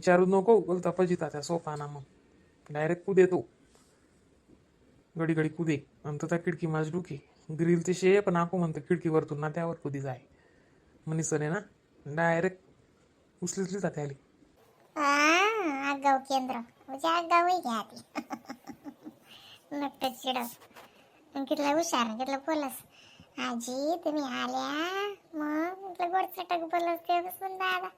विचारू नको, बोलता फजिता त्या सोफाना. मग डायरेक्ट कुदे तो, घडी घडी कुदे आणि तो त्या खिडकी माझ डुके. ग्रिल ते शे, पण आको म्हणतो खिडकीवरतून ना त्यावर कुदी जाय म्हणीसन आहे ना, डायरेक्ट उचली उचली जाते आली. आगाऊ केंद्र म्हणजे आगाऊ घ्या ती नट्ट चिड. कितला हुशार, कितलं बोलस. आजी, तुम्ही आल्या मग म्हटलं गोड चटक बोलस ते बसून. दादा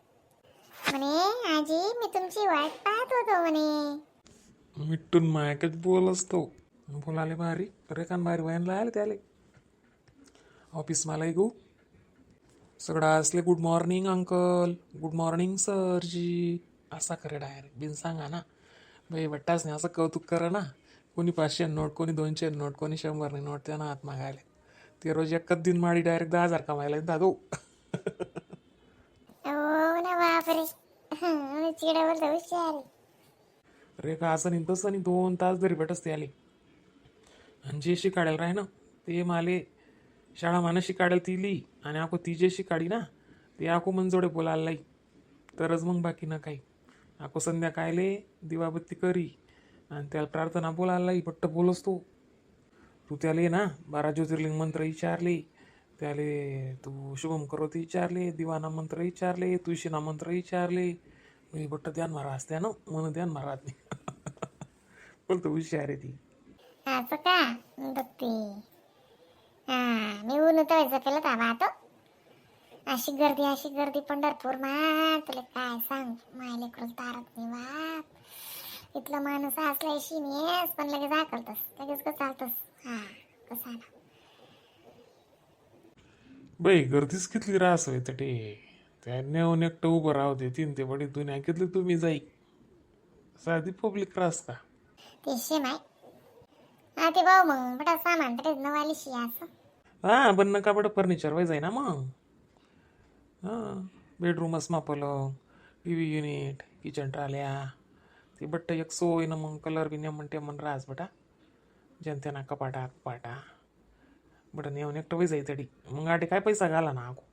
म्हणे, आजी, मी तुमची वाट पाहत होतो म्हणे. मिट्टून मायकच बोलस तो. बोलाले भारी रेखान, भारी वयान आले त्याले. ऑफिस मला गो सगळं असले, "Good morning uncle, good morning सरजी," असा करे डायरेक्ट बिन सांगा ना. बाई, बट्टाच नाही असं कौतुक करा ना. कोणी 500 नोट, कोणी 200 नोट, कोणी 100 नोट त्यांना हात मागायला. ते रोज एकच दिन माडी डायरेक्ट 10,000 कमायला दादो. हो ना, बापरे, चिडा बोलतो हुशार आहे. रेखा असं नाही तसं नाही, 2 तास तरी भेटच ते आली. आणि जे शिकाडायला राही ना ते माले शाळा मानं शिकाडायला ती ली आणि आको ती जे शिकाडी ना ते आको मन जोडे बोलायला लाई तरच मग बाकी ना काही. आको संध्याकाळले दिवाबत्ती करी आणि त्याला प्रार्थना बोलायला लाई, पट्ट बोलस तो. तू त्याले ना 12 ज्योतिर्लिंग मंत्र विचारले त्याले, तू शुभम करोती विचारले, दिवाना मंत्र विचारले, तुळशीना मंत्र विचारले, मी बट्ट ध्यान मारा असत्या ना, मन ध्यान मारा नाही. बोलतो हुशार आहे ती. असं का बघते. हा, मी ऊन उतरायचं केलं तर तो अशी गर्दी, अशी गर्दी पंढरपूर मा, तुला काय सांग. माय लेकरून तारत नाही बाप. इथलं माणूस असल्याशी नेस पण लगेच आकलतस, लगेच कसं चालतस. हा, कसा ना. बाई, गर्दीच कितली रास होय ते. त्या नेऊन एकटं उभं राहते तीन ते बडी दुनिया कितली. तुम्ही जाई साधी पब्लिक रास का? ते माय, हा ते भाऊ, मग बटा सामान तरी नवालिशी असं. हा, पण नका बडं फर्निचर वाय जाई ना मग. हां, बेडरूमच मा पलंग, TV unit, kitchen ट्राल्या ते बट्ट एक सोय ना. मग कलर बी नेमन टेमन रास बटा, जनतेना कपाटा कपाटा बट नेऊन एकटं वय जाई तडी. मग आटे काय पैसा घाला ना आको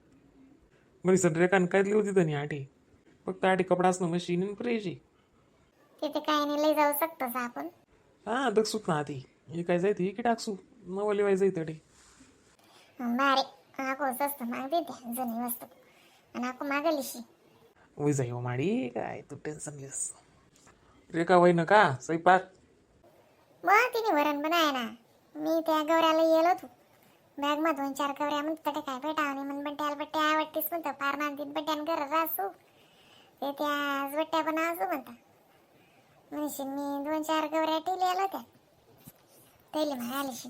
बरी सर. रेखान काय होती तनी आटे फक्त आटे कपडाच ना मशीन आणि फ्रीज आहे. तिथे काय नाही, लई जाऊ शकतोस आपण. हा, दक्षूत ना ती हे काय जायते की टाकसू नवली वाय जाई तडी. बारे, आको स्वस्त मागते त्या जुनी वस्तू आणि आको मागलीशी. वय जाई हो माडी, काय तू टेन्शन लेस. रेखा वय न का स्वयंपाक? मग तिने वरण बनाय ना, मी त्या गौऱ्याला येलो तू बॅग मा दोन चार गौऱ्या म्हणतो तटे काय भेटा आणि मन बट्ट्याला बट्ट्या आवडतीस म्हणतो. पार नांदीत बट्ट्यान घर रासू ते त्या बट्ट्या पण असू म्हणता. म्हणशील मी दोन चार गौऱ्या टिली आलो त्या तैली म्हणालीशी.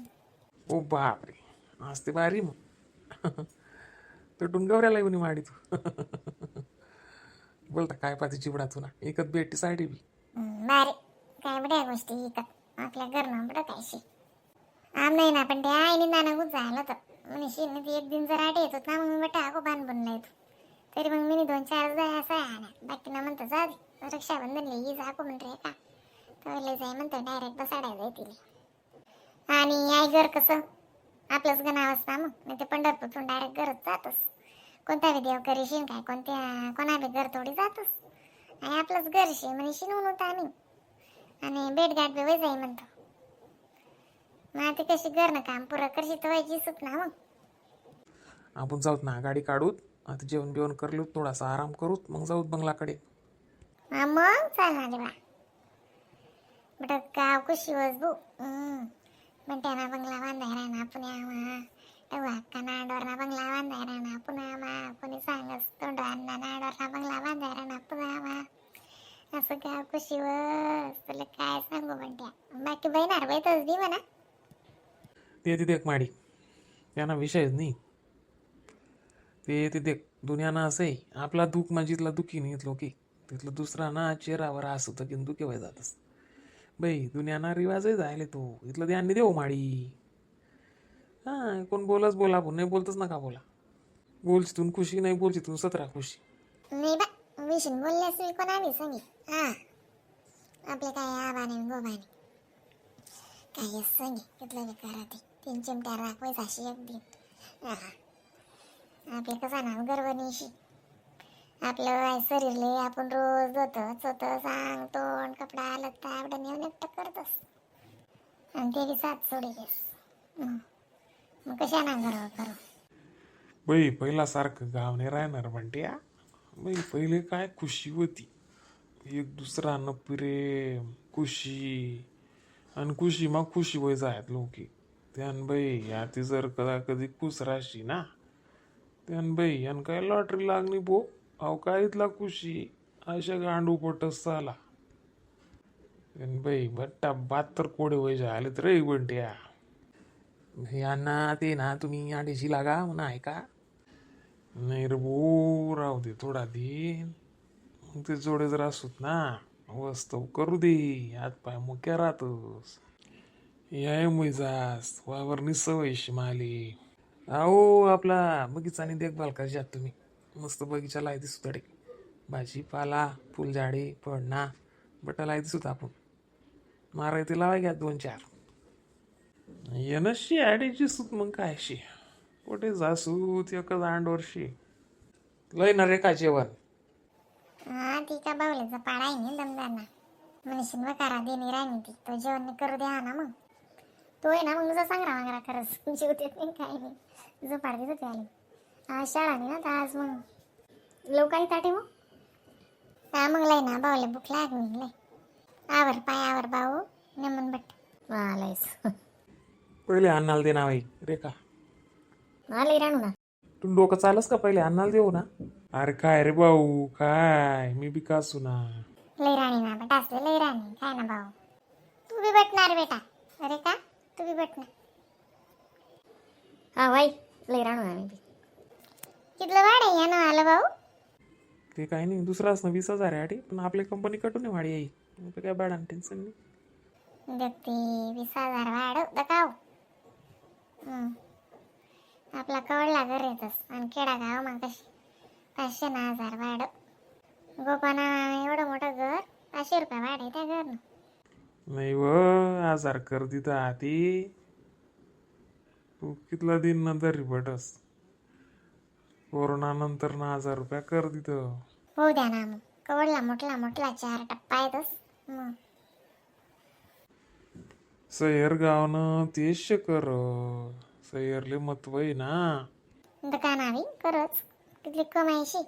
ओ बापरे, आज ते भारी मग तटून गौऱ्याला येऊन माडी तू बोलता काय पाहते चिबडा तुला एकच भेटी साडी बी. बारे, काय बड्या गोष्टी इकत आपल्या घरनं बडं कायशी आम नाही ना. पण त्या आईने नाना कुठं झालं तर म्हणशील ना ती एक दिन जर आठ येत होत ना, मग मी बट्टा आको बांध बनला येतो तरी मग मी दोन चार जाय असं आहे ना. बाकी ना म्हणतो जा दे, रक्षाबंधन ये जा म्हण रे का तर लय जाय म्हणतो, डायरेक्ट बसाडाय जाय तिले. आणि आई घर कसं आपलंच गणावंच ना मग, नाही ते पंढरपूरतून डायरेक्ट घरच जातस. कोणता बी देव करीशीन काय कोणत्या कोणा बी घर थोडी जातस. आणि आपलंच घर शे म्हणशीन म्हणून होतं आम्ही आणि भेटगाठ बी वय जाई म्हणतो. मग आता कशी घर ना काम पुरं करशी तर व्हायची सुट ना मग. आपण जाऊत ना, गाडी काढूत. आता जेवण बिवण करलो, थोडासा आराम करूत, मग जाऊत बंगलाकडे. हा, मग चालणार रे बा. बट गाव कशी वसबू बंट्याना बंगला बांधाय राहणार पुण्यामा, अक्का नाडोरना बंगला बांधाय राहणार पुण्यामा, कोणी सांगस तोंड अण्णा नाडोरना बंगला बांधाय राहणार पुण्यामा. असं गाव कशी वस, तुला काय सांगू बंट्या. बाकी बहिणार बाई तस बी म्हणा. ते तिथे एक माडी त्यांना विषयच नाही. ते तिथे दुनियाना असं आहे, आपला दुःख म्हणजे इथला दुःखी नाही इथलो की तिथलं दुसरा ना चेहरावर असं होतं की दुःखी व्हाय जातस. बाई, दुनियाना रिवाजही जायले तो इथलं ध्यान नाही देऊ माडी. हां, कोण बोलच बोला, पण नाही बोलतच नका बोला. बोलची खुशी नाही, बोलची तू 17 खुशी. नाही बा, विशीन बोलल्यास मी कोणा बी सांगी. हा, आपले काय आबा नाही गोबा नाही काय सांगे तिथलं बी करा ते तीन चिमट्या राखवायच अशी एक दिन. हा, आपले कसा ना गर्व नाही. आपलं आहे शरीरले आपण रोज धुतो चोतो, सांग तोंड कपडा लत्ता आपलं नेऊन एकटं करतोस आणि ते बी साथ सोडीस. मग मग कशा ना करू करू. बाई, पहिलासारखं गाव नाही राहणार म्हणते. बाई, पहिले काय खुशी होती, एक दुसरा प्रेम, खुशी आणि खुशी मग खुशी वय जायत लोकी त्यान. बाई, या ती जर कदा कधी खुश राहशी ना त्यान बाई, यान काय लॉटरी लागली बो. अहो, काय इथला खुशी अशा गांडू पटस चाला. अन बाई, बट्टा 72 कोडे वय झाले तर रे बंट्या. यांना ते ना तुम्ही आडीशी लागा म्हणा ऐका नाही रे भो, राहू दे थोडा दिन. मग ते जोडे जर असोत ना वस्तव करू दे, हात पाय मुक्या राहतोस. याय मुई जास वावरनी सवयशी माली. अहो, आपला बगीचानी देखभाल करशात तुम्ही. मस्त बगीचा लाय दिसू तडे, भाजीपाला, फुलझाडे, पडना बटा लाय दिसत. आपण माराय ते लावाय घ्या दोन चार येणं आडीची सूत. मग काय शी कुठे जासूत एकच अंडवरशी लय ना रे का जेवण. हा, ती का बावल्याचा पाडा आहे ना दमदार ना म्हणशील बकारा देणी राणी ती तो जेवण नाही करू द्या ना. मग तो आहे ना, मग तुझा सांगरा वांगरा खरंच जीव देत नाही, काय नाही, झोपाड देत होते आले. आज शाळा नाही ना तर आज मग लवकर आई ताटे मग. हा, मग लय ना बावले भूक लागली लय. आवर पाय आवर भाऊ नमन भट्ट. आलायस. पहिले अन्नाला दे ना बाई रे का. आलंय राणू ना. तू डोकं चालस का? पहिले अन्नाला देऊ ना. अरे काय रे भाऊ, काय मी बी कासू ना. लय राणी ना बेटा असले, लय राणी काय ना भाऊ. तू बी बटणार बेटा, अरे का तू बी बटणार. हा वाई, लय राणू ना मी बी. कितलं वाढ आहे यानं आलं भाऊ? ते काही नाही, दुसराच ना 20,000 आहे आठी, पण आपली कंपनी कटून आहे वाढी आई. मग ते काय बॅड टेन्शन नाही. देखते 20,000 वाढ दकाव. आपला कवडला घर येतस आणि खेडा गाव मग कशी 500 ना हजार वाढ गोपाना. एवढं मोठं घर, 500 रुपये वाढ आहे त्या घरनं. नाही व, हजार कर दिता आती. तू कितला दिन नंतर रिपटस कोरोना नंतर ना 1,000 रुपया कर दितं. होऊ द्या ना मग, कवडला मोठला मोठला चार टप्पा येतस मग. सैर गावनं तेच कर, सैरले महत्व आहे ना. दुकानावी करच तिथली कमाईशी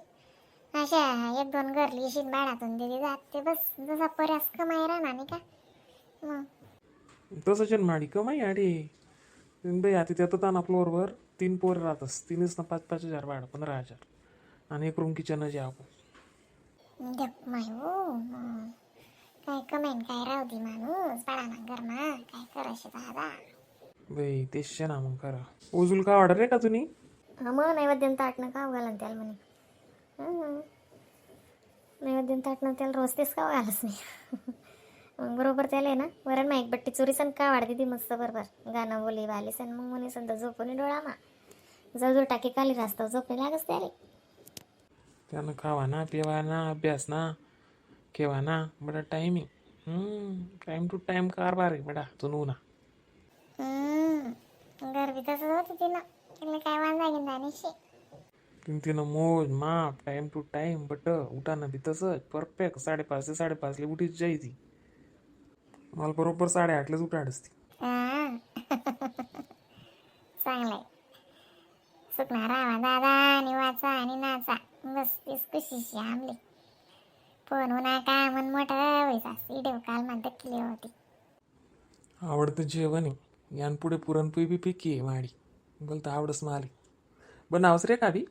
अशा एक दोन घरली शिन भाडातून दिली जात ते बस जसा पर्यास कमाई राहणार नाही का मग. तसंच आहे ना माडी कमाई आडी बाई. आता त्यात ताना फ्लोअरवर तीन पोरं राहतस, तीनच ना 5-5 हजार भाडं, 15,000 आणि एक रूम किचन जे आपण. देख माय हो, मग काय कमेन काय राहू दे माणूस पाडा ना घरमा काय करायचे दादा. बाई, तेच शे ना मग करा. उजूल का ऑर्डर आहे का तुम्ही? हा, मग नैवेद्यन ताट ना खाऊ घाला ना त्याला म्हणे. हां, नैवेद्यन ताट ना त्याला रोज तेच खाऊ घालच नाही. मग बरोबर त्याला आहे ना वरण मा एक बट्टी चुरीसन का वाढते ती मस्त बरोबर गाणं बोली बालीसन. मग म्हणे संत झोपून डोळा मा जवळजवळ टाकी खाली रास्ता झोपणे लागच त्याला. त्यानं खावा ना पिवा ना अभ्यास ना केवा ना बडा timing, time to time कारभार आहे बडा जुनू ना. घर बी तसंच होतं तिनं, तिला काय वांदा गिंदा नाही शे. तीन तिनं मोज माप time to time but उठाना बी तसंच परफेक्ट 5:30 ते 5:30ला उठीच जाई ती. मला बरोबर 8:30लाच उठाडच ती. हा, चांगलंय. सुकणार राहा दादा आणि वाचा आणि नाचा, बस तीच खुशीशी आमली. फोन होऊ नका मन मोठं व्हायचा व्हिडिओ काल म्हणत केली होती. आवडतं जेवण आहे यान पुढे पुरणपोळी बी पिकी आहे माडी बोलता आवडस माली बनावस रे का बी.